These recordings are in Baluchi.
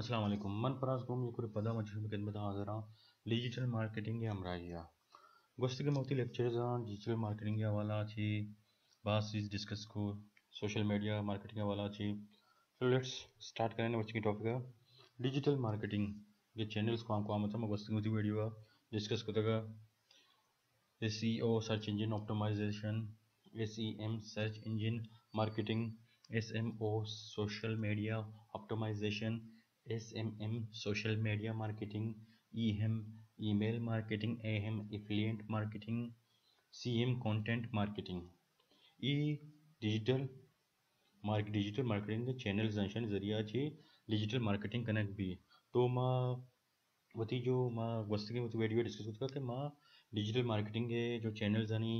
السلام علیکم، من پراز گوم یک وار پدا من شمئے خدمت ءَ حاضر آں ڈیجیٹل مارکیٹنگ ءِ ہمراہی ءَ۔ گوستگیں ما وتی لیکچرز آں ڈیجیٹل مارکیٹنگ ءِ حوالہ ءَ چہ باز چیز ڈسکس کو، سوشل میڈیا مارکیٹنگ ءِ حوالہ ءَ چہ۔ چلو لیٹس سٹارٹ کریں مرچی ٹاپک ءَ۔ ڈیجیٹل مارکیٹنگ ءِ چینلز کوام کوام اتاں، ما گوستگیں وتی ویڈیو ءَ ڈسکس کتگ ءَ۔ S E O, search engine optimisation, S E M, search engine marketing, S M O, social media optimisation, S M M, social media marketing, E M, email marketing, A M, affiliate marketing, C M, content marketing. ای ڈیجیٹل مارک-، ڈیجیٹل مارکیٹنگ ءِ چینلز اَنت، ذریعہ چہ ڈیجیٹل مارکیٹنگ کنگ بی۔ تو ما وتی جو ما گوستگیں وتی ویڈیو ءَ ڈسکس کتگ کہ ما ڈیجیٹل مارکیٹنگ ءِ جو چینلز آنی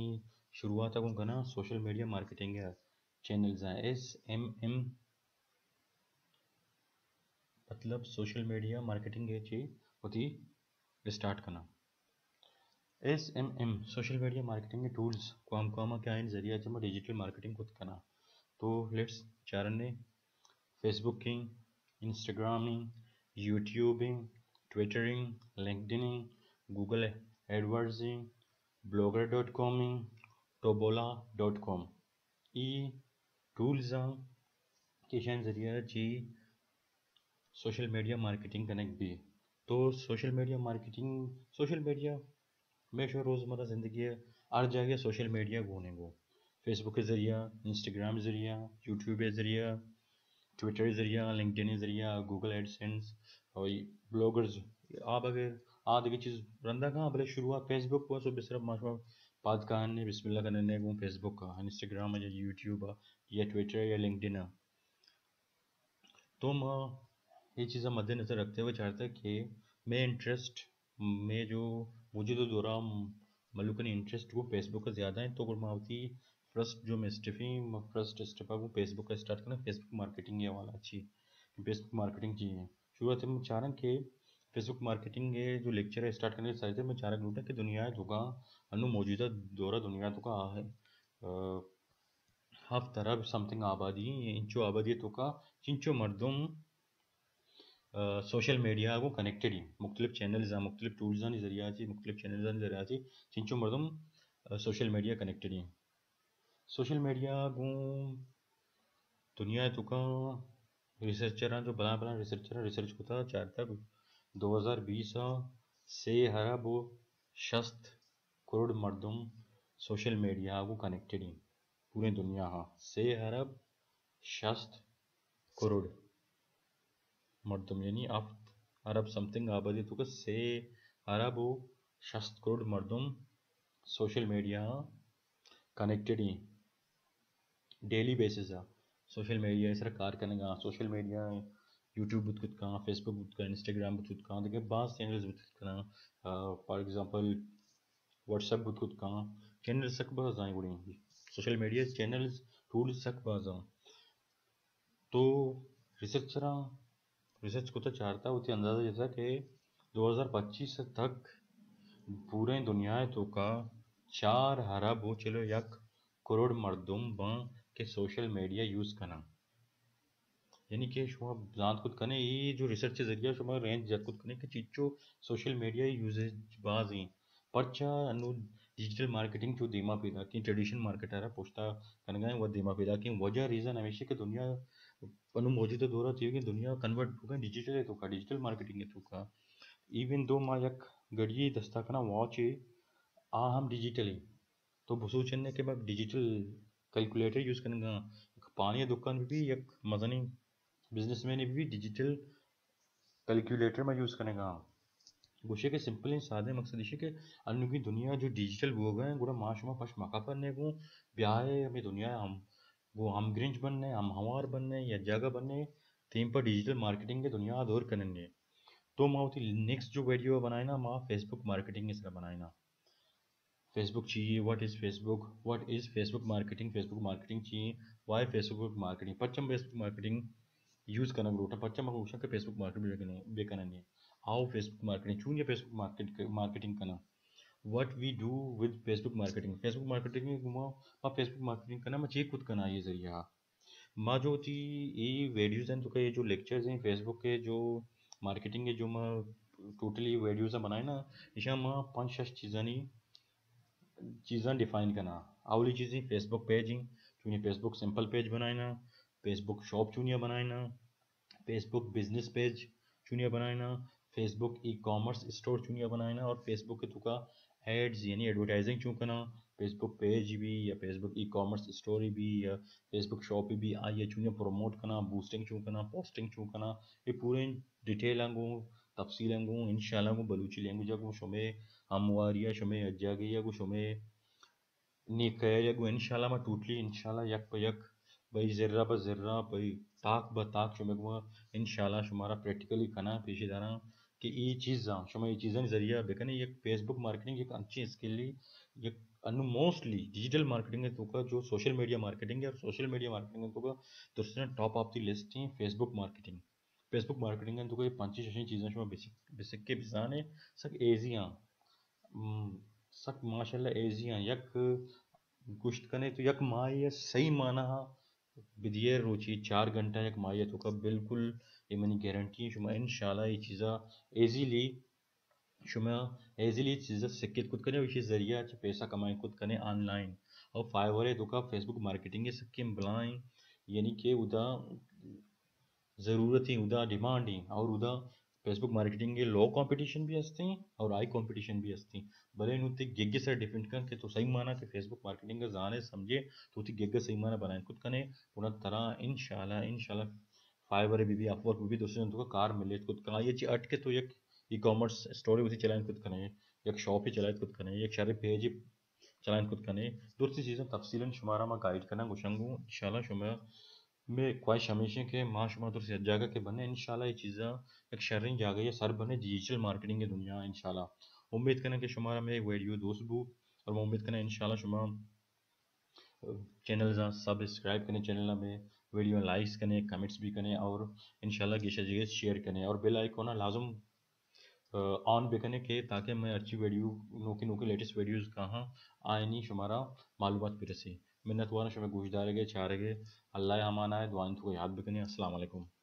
شروعات ءَ گوں کناں، سوشل میڈیا مارکیٹنگ ءِ چینلز آں، ایس ایم ایم، مطلب سوشل میڈیا مارکیٹنگ ءَ چہ وتی اسٹارٹ کناں۔ S M M, social media marketing tools کوام کوام ءَ کہ آئین ذریعہ چہ ما ڈیجیٹل مارکیٹنگ کت کناں۔ تو لیٹس چارنے، Facebooking, Instagramming, YouTubing, Twittering, LinkedIning, Google AdWordsing, blogger dot comming, Taboola dot com. ای ٹولز آں کہ ایشانی ذریعہ چہ سوشل میڈیا مارکیٹنگ کنگ بی۔ تو social media marketing, social media ہمیشہ روزمرہ زندگی ءِ ہر جاگہ سوشل میڈیا گون ایں گوں۔ فیس بک ءِ ذریعہ، انسٹاگرام ءِ ذریعہ، یوٹیوب ءِ ذریعہ، ٹویٹر ءِ ذریعہ، لنکڈن ءِ ذریعہ، گوگل ایڈسنس، اور بلاگرز، آ بغیر آ دگہ چیز رندا کاں، بلے شروعات فیس بک ءَ، سو بسر ما شما پاد کانے، بسم اللہ کننے گوں فیس بک ءَ، انسٹاگرام ءَ یا یوٹیوب ءَ یا ٹویٹر ءَ یا لنکڈن ءَ۔ تو ما اے چیزاں مد نظر رکھتے ہوئے چارتا کہ مئے انٹرسٹ، مئے جو موجودہ دورہ ملوکانی انٹرسٹ گوں فیس بک ءَ زیادہ ایں، تو گڑا ما وتی فرسٹ جو مئے اسٹیپ ایں، ما فرسٹ اسٹیپ ءَ گوں فیس بک ءَ اسٹارٹ کناں، فیس بک مارکیٹنگ ءِ حوالہ چی، فیس بک مارکیٹنگ چی ایں۔ شروعات ءَ ما چاراں کہ فیس بک مارکیٹنگ ءِ جو لیکچر ءِ اسٹارٹ کنگ ءَ ساری ما چارگ لوٹاں کہ دنیا ءِ توکا انوں موجودہ دورہ دنیا ءِ توکا آ، آ، ہفت ارب سم تھنگ آبادی ایں، انچو آبادی ءِ توکا چنچو مردم، آ، سوشل میڈیا گوں کنیکٹڈ ایں، مختلف چینلز آں، مختلف ٹولز آنی ذریعہ چہ، مختلف چینلز آنی ذریعہ چہ چنچو مردم، آ، سوشل میڈیا کنیکٹڈ ایں۔ سوشل میڈیا گوں دنیا ءِ توکا ریسرچراں، جو بلاں بلاں ریسرچراں ریسرچ کتا، چارتا دو ہزار بیس ءَ سے ارب و شست کروڑ مردم سوشل میڈیا گوں کنیکٹڈ ایں۔ پوریں دنیا ءَ سے ارب شست کروڑ مردم، یعنی ہفت ارب سم تھنگ آبادی ءِ توکا سے ارب و شست کروڑ مردم سوشل میڈیا ءَ کنیکٹڈ ایں۔ ڈیلی بیسز ءَ سوشل میڈیا ءِ سرا کار کنگ ءَ، سوشل میڈیا، یوٹیوب بوت کت کاں، فیس بک بوت کاں، انسٹاگرام بوت کت کاں، دگہ باز چینلز بوت کت کناں، آ، فار ایگزامپل واٹس ایپ بوت کت کاں، چینل سک باز آں گڑیں، سوشل میڈیا چینلز، ٹولز سک باز آں۔ تو ریسرچراں ریسرچ کتا، چارتا، وتی اندازہ جتا کہ دو ہزار پچیس تک پوریں دنیا ءِ توکا چار ارب و چل و یک کروڑ مردم باں کہ سوشل میڈیا یوز کناں۔ یعنی کہ شما زانت کت کنے، اے جو ریسرچ ءِ ذریعہ شما رینج جت کت کنے کہ چنچو سوشل میڈیا یوزیج باز ایں۔ پرچا انوں ڈیجیٹل مارکیٹنگ چو دیما پیداک ایں، ٹریڈیشنل مارکیٹ ءَ را پشتا کنگا ایں، و دیما پیداک ایں۔ وجہ، ریزن ہمیش ایں کہ دنیا انوں موجودہ دورہ تیوگیں دنیا کنورٹ بوگا ڈیجیٹل ءِ توکا، ڈیجیٹل مارکیٹنگ ءِ توکا۔ ایون دو ما یک گھڑی دستا کناں، واچ ایں، آ ہم ڈیجیٹل ایں۔ تو بسوچنے کہ ما ڈیجیٹل کیلکولیٹر یوز کنگا، یک پانی ءِ دکان بہ بی، یک مزنیں بزنس مین بہ بی، ڈیجیٹل کیلکولیٹر ما یوز کنگا۔ گوشے کہ سمپل ایں، سادہ مقصد ایش کہ انوگی دنیا جو ڈیجیٹل بوگا ایں، گڑا ما شما پش مکپنے گوں، بیائے ہمے دنیا ءَ ہم گوں ہمگرنچ بنے، ہم ہوار بنے، یا جاگہ بنے، تیم پہ ڈیجیٹل مارکیٹنگ ءِ دنیا ءَ دور کننے۔ تو ما وتی نیکسٹ جو ویڈیو بنائینا، ما فیس بک مارکیٹنگ ءِ سرا بنائینا۔ فیس بک چی ایں؟ What is Facebook? What is Facebook marketing? Facebook marketing چی ایں؟ Why Facebook marketing? پرچا ما فیس بک مارکیٹنگ یوز کنگ لوٹاں؟ پرچا ما گوشاں کہ فیس بک مارکیٹنگ بہ کنیں؟ How Facebook marketing? چونیا فیس بک مارکیٹ، مارکیٹنگ کناں؟ What we do with Facebook marketing? Facebook marketing گوما ما فیس بک مارکیٹنگ کناں، ما چے کت کناں اے ذریعہ؟ ما جو وتی اے ویڈیوز ایں، تو کہ اے جو لیکچرز ایں، فیس بک ءِ جو مارکیٹنگ جو ما ٹوٹلی ویڈیوز بنائیں نا، ایشاں ما پنچ شش چیزانی چیزاں ڈیفائن کناں۔ اولی چیزیں فیس بک پیج ایں، چونیں فیس بک سمپل پیج بنائیناں، فیس بک شاپ چونیا بنائیناں، فیس بک بزنس پیج چونیا بنائیناں، فیس بک ای کامرس اسٹور چونیا بنائیناں، اور فیس بک کے توکا ایڈز یعنی ایڈورٹائزنگ چون کناں، فیس بک پیج بھی یا فیس بک ای کامرس اسٹور بھی یا فیس بک شاپ بھی، آئی چونیا پروموٹ کناں، بوسٹنگ چون کناں، پوسٹنگ چون کناں، یہ پورے ڈیٹیل آں گوں، تفصیل آں گوں، انشاءاللہ گوں بلوچی لینگویج آں گوں شمے ہمواری آ، شمے اجاگی آ، گوں شمے نیکیاری آ گوں انشاءاللہ ما ٹوٹلی انشاءاللہ یک پہ یک، بھئی ذرہ بہ ذرہ، بھئی تاک بہ تاک شمے گوں انشاءاللہ شمارا پریکٹیکلی کناں، پیشی داراں کہ ای چیزاں، شما ای چیزانی ذریعہ بکنے۔ یک فیس بک مارکیٹنگ یک انچیں اسکلے، یک انو موسٹلی ڈیجیٹل مارکیٹنگ توکا جو سوشل میڈیا مارکیٹنگ ہے، اور سوشل میڈیا مارکیٹنگ توکا درستیں ٹاپ آف دی لسٹ ہیں فیس بک مارکیٹنگ۔ فیس بک مارکیٹنگ توکا یہ پنچیں ششیں چیزاں شما بسک، بسکے بزانے، سک ایزی آں۔ م، سک ماشاءاللہ ایزی آں۔ یک گوشت کنے تو یک ماہی ء صحیح معنی ء بدیئے روچی چار گھنٹہ یک ماہی ء توکا بالکل اے منی گارنٹی ایں۔ شما انشاءاللہ اے چیزا ایزیلی، شما ایزیلی چیزا سکت کت کنے، ایشی ذریعہ چہ پیسہ کمائیں کت کنے آن لائن۔ اور فائیور ء توکا فیس بک مارکیٹنگ سکیں بلائیں، یعنی کہ ادا ضرورت ایں، ادا ڈیمانڈ ایں، اور ادا فیس بک مارکیٹنگ کے لو کمپٹیشن بھی ہستیں اور ہائی کمپٹیشن بھی ہستیں۔ بلے نوں تی گگ سر ڈیپینڈ کن کہ تو صحیح معنی کہ فیس بک مارکیٹنگ کا زانے سمجھے، تو تی گگ صحیح معنی بنائیں کت کنے، پونا ترا انشاءاللہ، انشاءاللہ فائیور بھی بھی، اپ ورک بھی بھی، دوستوں تو کار ملے کت کنا۔ یہ چی اٹ کے تو یک ای کامرس اسٹور بھی چلائیں کت کنے، یک شاپ ہی چلائیں کت کنے، یک شر پیج چلائیں کت کنے۔ درستی چیزاں تفصیلاً شمارا ما گائیڈ کناں گوشنگوں۔ انشاءاللہ شما میں خواہش ہمیش ایں کہ ما شما درست یک جاگہ کہ بنے، انشاءاللہ یہ چیزاں یک شریں جاگہ یا سر بنے ڈیجیٹل مارکیٹنگ کی دنیا انشاءاللہ۔ امید کناں کہ شمارا میں ویڈیو دوست بو، اور میں امید کناں انشاءاللہ شما چینل سبسکرائب کنے، چینل میں ویڈیو لائکس کنے، کمنٹس بھی کنے، اور انشاءاللہ گیشا جگہ شیئر کنے، اور بیل آئیکن لازم آن بکنے کہ تاکہ میں ہرچی ویڈیو نوکی نوکی لیٹسٹ ویڈیوز کاہاں آئینی شمارا معلومات برسی۔ منت وارا شما گوشدارگے، چارگے۔ اللہ امان آئے، دعائیں تو یاد بکنے۔ السلام علیکم۔